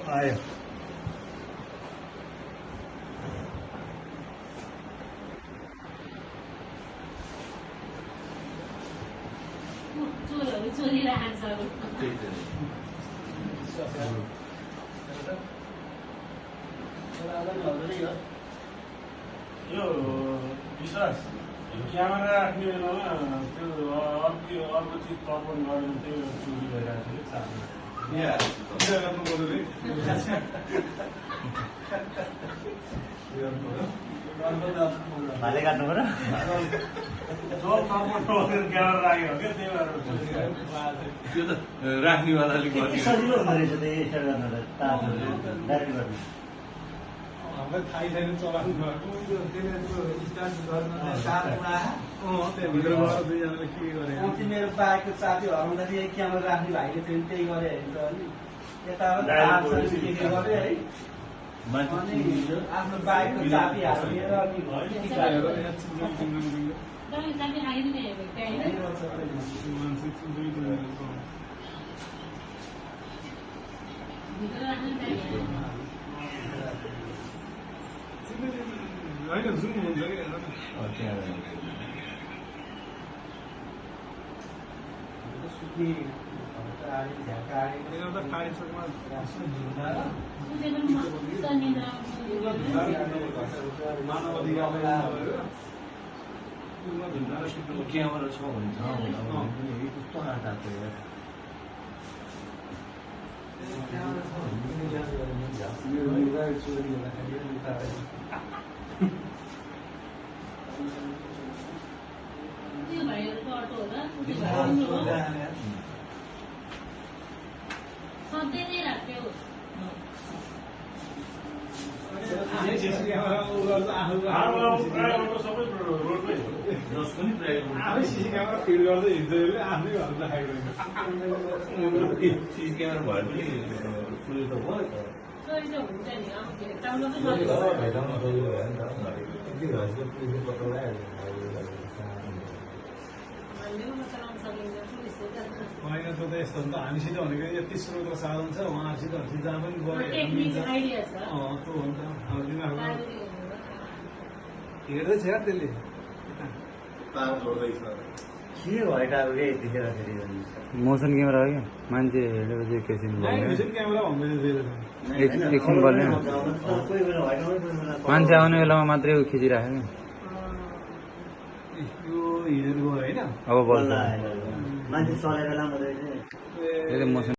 आयो यो विश्वास क्यामेरा राख्ने बेलामा त्यो अर्को चिज अर्पण गर्नु त्यो चोरी भइरहेको थियो भाले काट्नु पर्यो क्यामेरा राख्यो क्या त्यही भएर त्यो त राख्नेवालाले सजिलो हुँदो रहेछ त्यो स्टार्ट गर्नु तारहरू डाइरेक्ट गर्नु हामीलाई थाहै छैन चलाउनु त्यहाँभित्रबाट दुईजनाले के गरे मेरो बाइकको चाबी हराउँदाखेरि क्यामेरा राख्ने भाइले थियो त्यही गरे हुन्छ नि यता गरे है अनि आफ्नो बाइकको चाबी हालेर होइन जुम हुन्छ कि क्यामेरा छ भने कस्तो आँटा सिसी क्यामेरा फिट गर्दै हिँड्दै आफ्नै घर देखाएको सिसी क्यामेरा भयो भने सुरु त भयो होइन त यस्तो हुन्छ हामीसित भनेको यति स्रोत साधन छ उहाँहरूसित जहाँ पनि गयो त्यो हुन्छ हेर्दैछ यार त्यसले के भयो टाढो रे यतिखेर फेरि मोसन क्यामेरा हो क्या मान्छे हेरेपछि एकैछिन क्यामेरा एकछिन बोल्ने मान्छे आउने बेलामा मात्रै खिचिराख्यो हिँडेर गयो होइन अब बोल्छ मान्छे चलेर बेला मात्रै मोसन